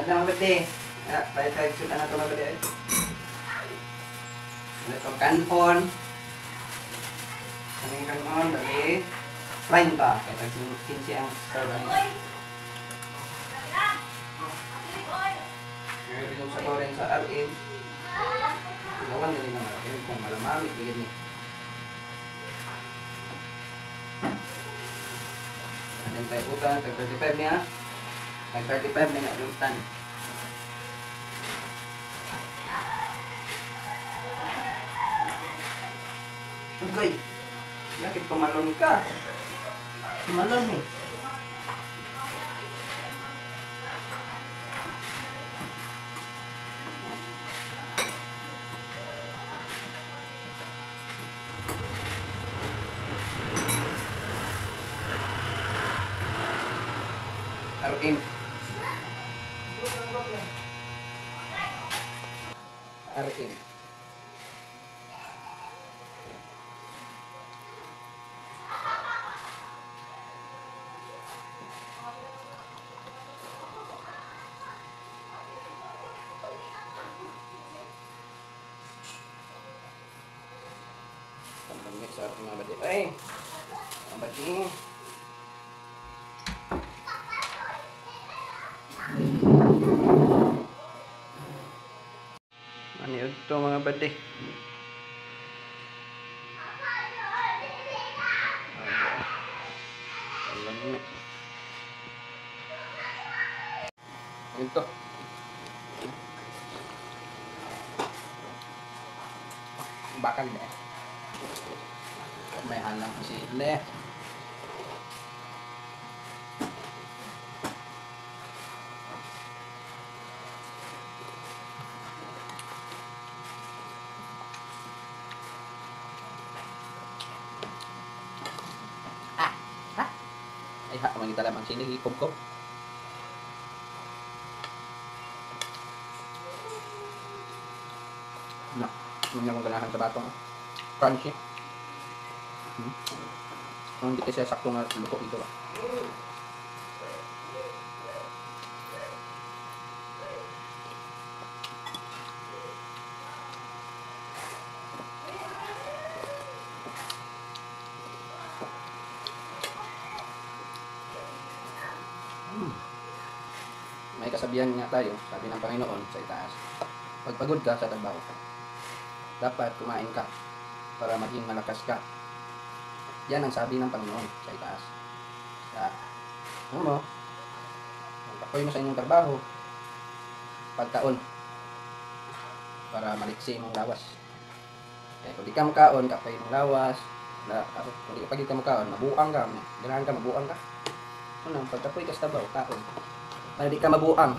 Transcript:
At na mga bati. Pahit tayo sila na ito mga bati. Ito kanon. Kaming kanon, dali. 30. Kaya tag 15 ang serve. Ngayon sa rin sa RM. Gawan nila ng RM kung malamamit. Bigyan niya. Ayan tayo utan. Tag 35 niya. Tag 35 niya utan. Okay. Bakit tumalon ka? Tumalon eh. RM. RM. Sa ating mga bati. Ay! Mga bati. Maniod to mga bati. Ito. Bakal na eh. May halang sili. Ah! Ha? Ay ha, mangita lamang sili, hikob-kob. Na, hindi akong ganahan sa batong. Crunchy. Hindi kasi sakto nga luto dito ba. May kasabihan nga tayo, sabi ng Panginoon sa itaas, pag pagod ka sa trabaho, dapat kumain ka para maging malakas ka. Yan ang sabi ng Panginoon sa itaas. Sa, ano mo, pagkakoy mo sa inyong trabaho, pagkaon, para maliksi mong lawas. Kaya kung di ka makaon, kapay mong lawas, na, kung di ka makaon, mabuang ka, ganahan ka, mabuang ka. Ano, pagkapoy ka sa trabaho, kaon. Para di ka mabuang.